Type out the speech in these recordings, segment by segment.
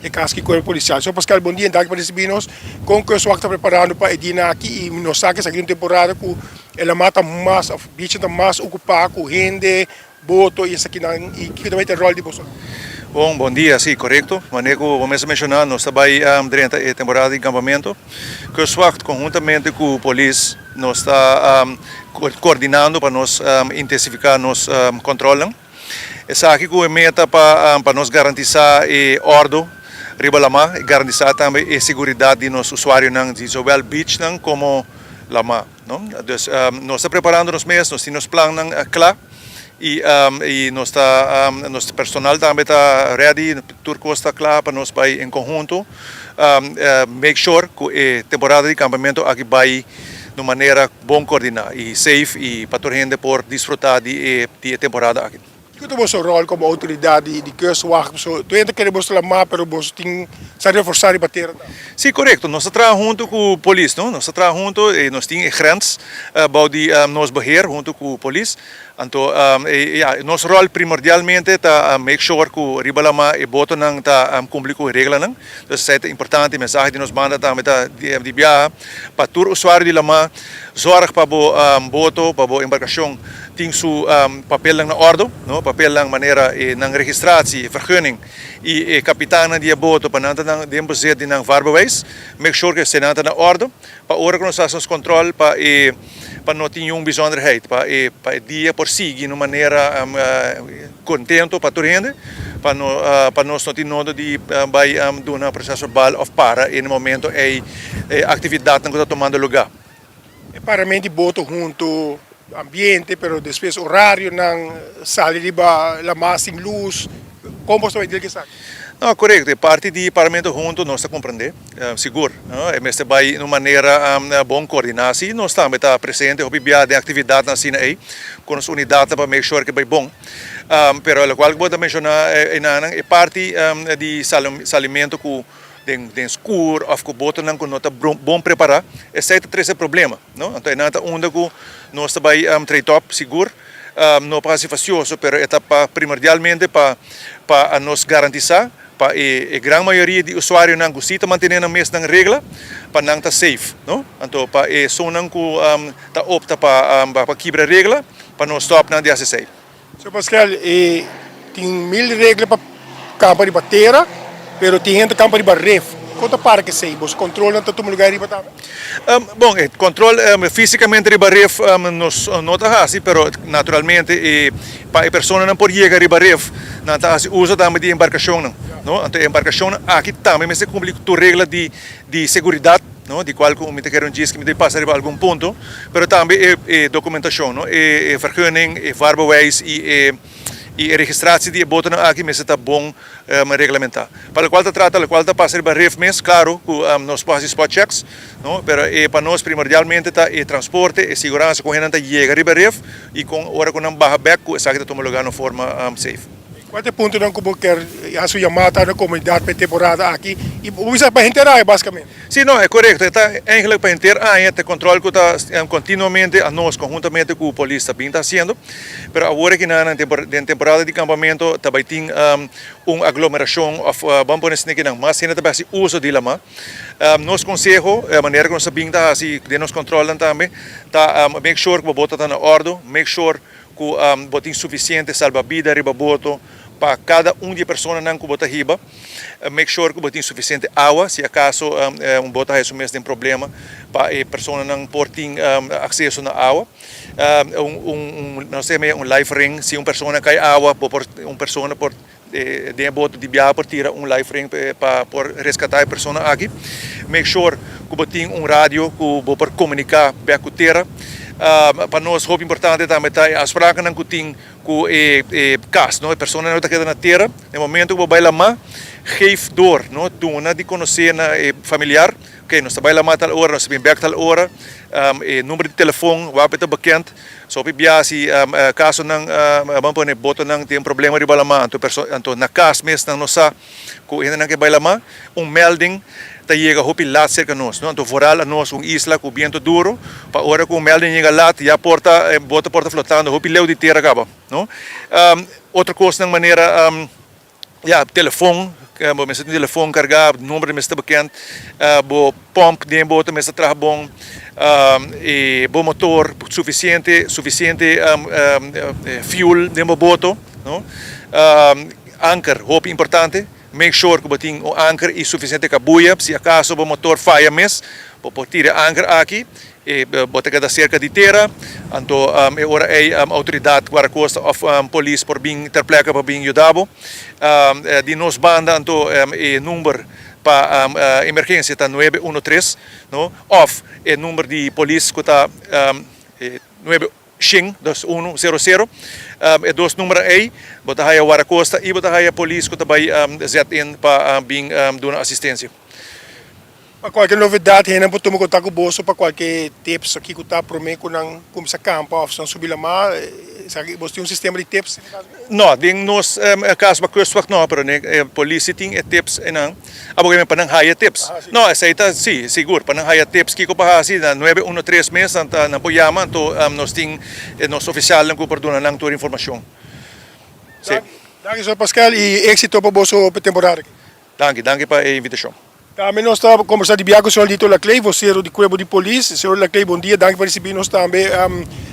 E cas ki Cuerpo Policial. Señor Pascal, bon dia, danki pa ricibi nos. Con Kustwacht ta preparando pa e dianan aki y nos sa cu esaki ta un temporada cu e lamá ta mas of beach ta mas ocupa cu hende, boto y esakinan y kico ta bay ta e rol di boso? Bon, bon dia, si, corecto. Manera cu bo mes a menciona, nos ta bay drenta e temporada di campamento. Kustwacht conhuntamente cu polis nos ta coordinando pa nos intensifica nos controlnan. Esaki ku e meta pa pa nos garantisá e òrdu riba lamá i garantisá tambe e seguridat di nos usuarionan di zowel beachnan komo lamá, no. Dus nos ta preparando nos mes, nos tin nos plannan kla i i nos ta nos personal tambe ta ready, tur kos ta kla pa nos bai en konhunto make sure ku e temporada di kampamentu aki bai di un manera bon koordiná i safe i pa tur hende por disfrutá di e di e temporada aki. Kiko ta boso ròl komo outoridat di Kustwacht? Pasobra tur hende ta kere boso ta lamá pero boso tin sa reforsá riba tera tambe. Sí, korekto. Nos ta traha huntu ku polis, no. Nos ta traha huntu i nos tin e grens bou di nos beheer huntu ku polis. Anto ya, nos ròl primordialmente ta make sure ku riba lamá e botonan ta kumpli ku e reglanan. Entonces esei ta importante, mensahe di nos banda tambe ta di biaha pa tur usuario di lamá, zorg pa bo boto, pa bo embarkashon tin su papelnan na òrdu, no, papelnan manera e nan registratie, e vergunning i e kapitannan di e boto pa nan ta nan den bezit di nan vaarbewijs, make sure ku eseinan ta na òrdu pa ora ku nos hasi nos kòntròl pa e. pa no tin niun bizonderheid, pa e pa e dia por sigui na un manera contento pa tur hende, pa no pa nos no tin nodo di bai duna proceso verbal of para e momento ey e actividadnan cu ta tomando lugar. E paramento di boto hunto ambiente pero despues horarionan sali riba lamar sin luz, con bo ta bay dil cu esaki? No, corecto, e parti di paramento hunto nos ta comprende. Sigur, e mester bai na un manera bon koordiná. Sí, nos tambe ta presente hopi bia den aktividatnan asina ei ku nos unidatnan pa make sure ku e bai bon. Pero lokual ku bo ta menshoná enanan, e parti di salimentu ku den skur òf ku botonan ku no ta bon prepará, esei ta trese problema, no. Anto enan ta unda ku nos ta bai trade op sigur, no pa hasi fasioso, pero e ta pa primordialmente pa nos garantisá Pa e gran mayoria di usuarionan ku si ta mantené nan mes nan regla, pa nan ta safe, no? Anto pa esunnan ku ta opta pa pa kibra regla, pa no stòp nan di hasi esei. Señor Pascal, e tin mil regla pa kampa riba tera, pero tin hende ta kampa riba ref. Kon ta para ku esei? Boso kontrolnan ta tuma lugá riba tambe? Bon, e kontrol físikamente riba ref nos no ta hasi, pero naturalmente e pa e personanan por yega riba ref, nan ta hasi uso tambe di embarkashonnan, no? Anto e embarkashonnan aki tambe mester kumpli ku tur regla di di seguridat, no? Di kual ku mi ta kere un djis ku mi ta pasa riba algun punto, pero tambe e e dokumentashon, no? E e vergunning, e vaarbewijs i e i e registratie di e botonan aki mester ta bon reglamentá. Pa lokual ta trata lokual ta pasa riba ref mes, klaro ku nos por hasi spot checks, no? Pero e pa nos primordialmente ta e transporte, e siguransa ku hendenan ta yega riba ref i kon ora ku nan baha bek ku esaki ta tuma lugá na un forma safe. Kua ta e puntonan ku bo kier hasi un yamada na komunidat pa e temporada aki i bo bisa pa henter aña basikamente? Si, no, e korekto. E ta eigenlik pa henter aña ta e kontrol ku ta kontinuamente anos konhuntamente ku polis ta bin ta hasiendo. Pero awor aki nan den temporada di kampamento ta bai tin un aglomerashon òf ban pone asina ki nan mas hende ta bai hasi uso di lamá. Nos konseho, e manera ku nos ta bin ta hasi den nos kòntròlnan tambe, ta make sure ku bo boto ta na òrdu, make sure ku bo tin sufisiente salbabida riba boto pa kada un di e personanan ku bo ta hiba, make sure ku bo tin sufisiente awa si akaso un boto haya su mes den problema pa e personanan por tin akseso na awa. Un nos ta yama un life ring, si un persona kai awa bo por un persona por Den e boto di biaha por tira un life ring pa por rescata e persona aki. Make sure cu bo tin un radio cu bo por comunica bek cu tera. Pa nos hopi importante tambe ta e afsprakennan cu tin cu e cas, no? E personanan cu ta keda na tera, na e momento cu bo bay lama, geef door, no? Duna di conoce na e familiar, ok, nos ta bay lama tal ora, nos ta bin bek tal ora, e number di telefon wak ta bekend. So hopi bia si kasonan ban pone botonan tin problema riba lama anto perso anto na kas mes nan no sa ku hendenan ke bai lama un melding ta yega hopi lat serka nos no anto vooral anos un isla ku biento duro pa ora ku un melding yega lat ya por ta e boto por ta flotando hopi leu di tera kaba no otro kosnan manera. Ya, telefon, bo mester tin telefon kargá, number mester ta bekend, bo pòmp den bo ta mester traha bon, i bo motor sufisiente, sufisiente fuel den bo boto, no. Anker, hopi importante, make sure ku bo tin un anker i sufisiente kabuya, si akaso bo motor faya mes, bo por tira e anker aki E bo ta keda serka di tera, anto e ora ei outoridat, guardakosta òf polis por bin ter pleka pa bin yuda bo. Di nos banda anto e number pa emergensia ta nuebe uno tres, no, òf e number di polis ku ta nuebe shen, dos uno sero sero. E dos numbernan ei bo ta haya guardakosta i bo ta haya polis ku ta bai zet in pa bin duna asistensia. Pa kualke novedat hendenan por tuma kontak ku boso pa kualke tips o kiko ta prome ku nan kumsa kampa òf nan subi lamá. Esaki boso tin un sistema di tips den kaso? No, den nos kaso pa Kustwacht no, pero den e polis si tin e tips einan. Abo ke men pa nan haya tips. No, esei ta si, sigur, pa nan haya tips kiko pa hasi na nuebe uno tres mes nan ta nan por yama anto nos tin nos ofisialnan ku por duna nan tur informashon. Si. Danki señor Pascal i éksito pa boso temporada aki. Danki, danki pa e invitashon. Tambe nos ta kombersá di bia ku señor Lito Laclay, vosero di Kuerpo di Polis. Señor Laclay, bon dia, danki pa risibí nos tambe.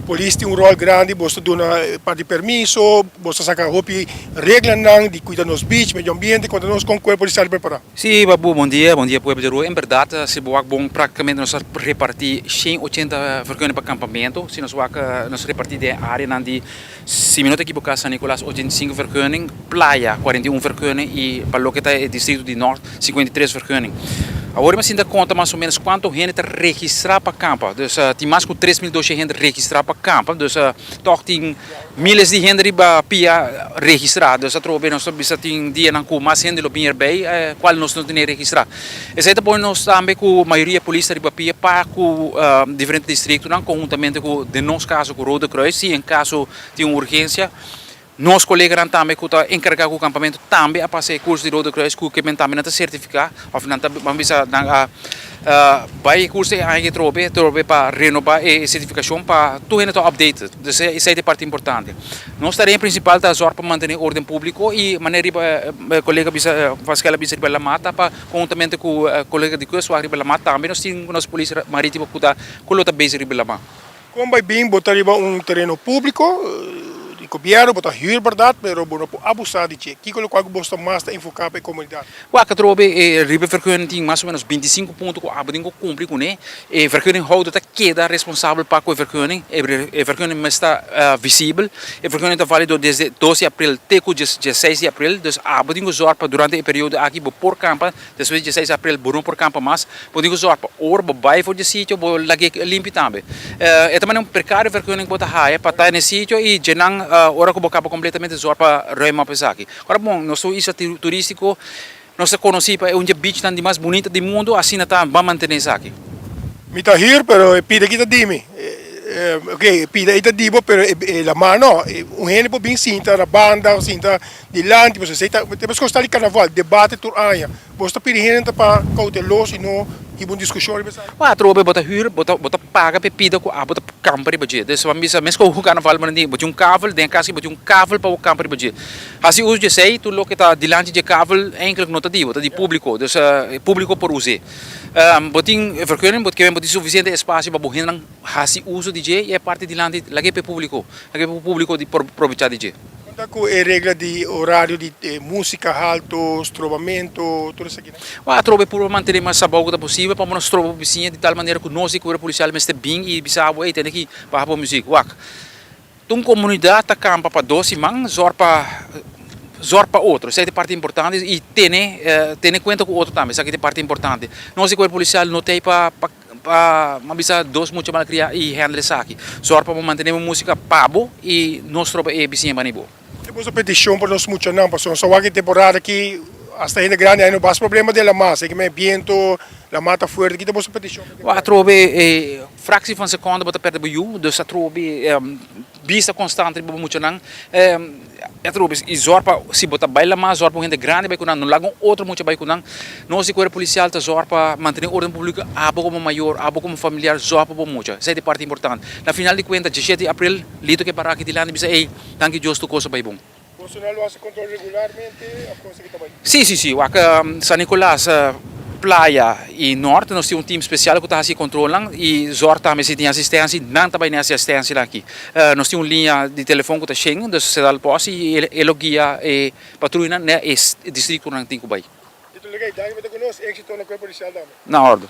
Polis tin un ròl grandi, bos ta duna parti permiso, bos ta saka hopi reglanan di kuida nos beach, medio ambiente. Konta nos kon Kuerpo Polisial ta prepará. Sí, Babu, bon dia, bon dia pueblo di Aruba. En bèrdat, si bo wak bon, praktikamente nos a repartí 180 vergunning pa kampamentu. Si nos wak, nos repartí den áreanan di Si mi no ta ekiboká San Nicolas 85 vergunning, Playa 41 vergunning i pa loke ta e distrito di Nort 53 vergunning. Awor mi a sinta konta mas o menos kuantu hende ta registrá pa kampa. Dus tin mas ku 3200 hende registrá pa kampa. Dus tòg tin miles di hende riba pia registrá. Dus atrobe nos ta bisa tin dianan ku mas hende lo bin erbei kual nos no tene registrá. Esei ta pone nos tambe ku mayoria polis ta riba pia pa ku diferente distriktonan konhuntamente ku den nos kaso ku Rode Kruis si en kaso tin un urgensia. Nos koleganan tambe ku ta enkargá ku kampamentu tambe a pasa e kurso di Rode Kruis ku ke men tambe nan ta sertifiká òf nan ta ban bisa nan a bai e kurso e aña aki atrobe atrobe pa renobá e sertifikashon pa tur hende ta updated. Dus esei ta e parti importante. Nos tarea principal ta zorg pa mantene orden publico y manera riba e colega bisa Vasquel a bisa riba Lamar ta pa conhuntamente cu colega di Kustwacht riba Lamar tambe nos tin nos polis maritimo cu ta cu lo ta bezig riba Lamar. Con bay bin bo ta riba un tereno publico di gobierno, bo ta huur berdad pero bo no por abusa di dje. Kico locual cu bo ta mas ta enfoca pa e comunidad? Wak atrobe e riba e vergunning tin mas o menos 25 punto cu abo tin cu cumpli cune. E vergunninghouder ta keda responsabel pa ku e vergunning. E vergunning mester ta visibel. E vergunning ta valido desde 2 di april te ku 16 di april. Dus abo tin ku zòrg pa durante e periodo aki bo por kampa. Despues di 16 di april bo no por kampa mas. Bo tin ku zòrg pa ora bo bai for di e sitio bo lag'é limpi tambe. E ta manera un precario vergunning ku bo ta haya pa ta na e sitio i djenan ora ku bo kaba kompletamente zòrg pa ruim op esaki. Ora bon, nos ta un isla turístiko. Nos ta konosí pa e un dje beachnan di mas bunita di mundu, asina ta ban mantené esaki. Mi ta hür, pero e pida aki ta di mi. Ok, e pida ei ta di bo, pero e lamar no. Un hende por bin sinta na banda o sinta dilanti, pasobra esei ta, te meskos ta di karnaval, debate tur aña. Bos ta pidi hende ta pa koutelos i no hiba un diskushon riba esaki? Wak, atrobe bo ta hür, bo ta bo ta paga pa e pida ku abo ta kampa riba dje. Dus bo a bisa, meskos ku karnaval bo nan tin, bo tin un kavel, den e kas aki bo tin un kavel pa bo kampa riba dje. Hasi uso di esei, tur loke ta dilanti dje kavel enkele no ta di bo, ta di públiko, dus e públiko por us'é. Bo tin e vergunning, bo ke bo tin sufisiente espasio pa bo hendenan hasi uso di dje i e parti dilanti lag'é pa e públiko, lag'é pa e públiko di por probechá di dje. Kon ta ku e regla di orario di músika haltu, strobamentu, tur esakinan? Wak, atrobe purba mantené mas abou ku ta posibel pa bo no stroba bo bisiña di tal manera ku nos di kuerpo polisial mester bin i bisa bo, ey, tene ki baha bo muzik. Wak. Un komunidat ta kampa pa dos siman, zòrg pa zòrg pa otro. Esei ta e parti importante i tene tene kuenta ku otro tambe. Esaki ta e parti importante. Nos di kuerpo polisial no ta ei pa pa pa mi a bisa dos mucha malkriá i hèndel esaki. Zòrg pa bo mantené bo músika pa bo i no stroba e bisiña bani bo. Te boso petishon pa nos muchanan pasobra nos a wak e temporada aki hasta hende grandi ai no bas problema den laman así ke men biento laman ta fuerte ki ta boso petishon pa Wak atrobe e Fractie van seconde bo ta perde bo yu, dus atrobe bista constante riba bo muchanan, atrobe y zorg pa si bo ta bay lama zorg pa un hende grandi bay cu nan, no laga un otro mucha bay cu nan. Nos di cuerpo policial ta zorg pa mantene orden publico, abo como mayor, abo como familiar zorg pa bo mucha, esey ta e parti importante. Na final di cuenta, diesshete di april, Lito ke para aki dilanti bisa ey, danki Dios tur cos a bay bon. Boso lo haci control regularmente of con ta bay? Si, si, si. Wak San Nicolas, Playa y Noord, nos tin un team special cu ta haci control y zorg tambe si tin asistencia, nan tambe tin asistencia aki. Nos tin un liña di telefon cu ta 100, dus se dal pos y e lo guia e patruya na e districto nan tin cu bay. Anto, legal, danki pa ta cu nos, exito na cuerpo policial tambe. Na orde.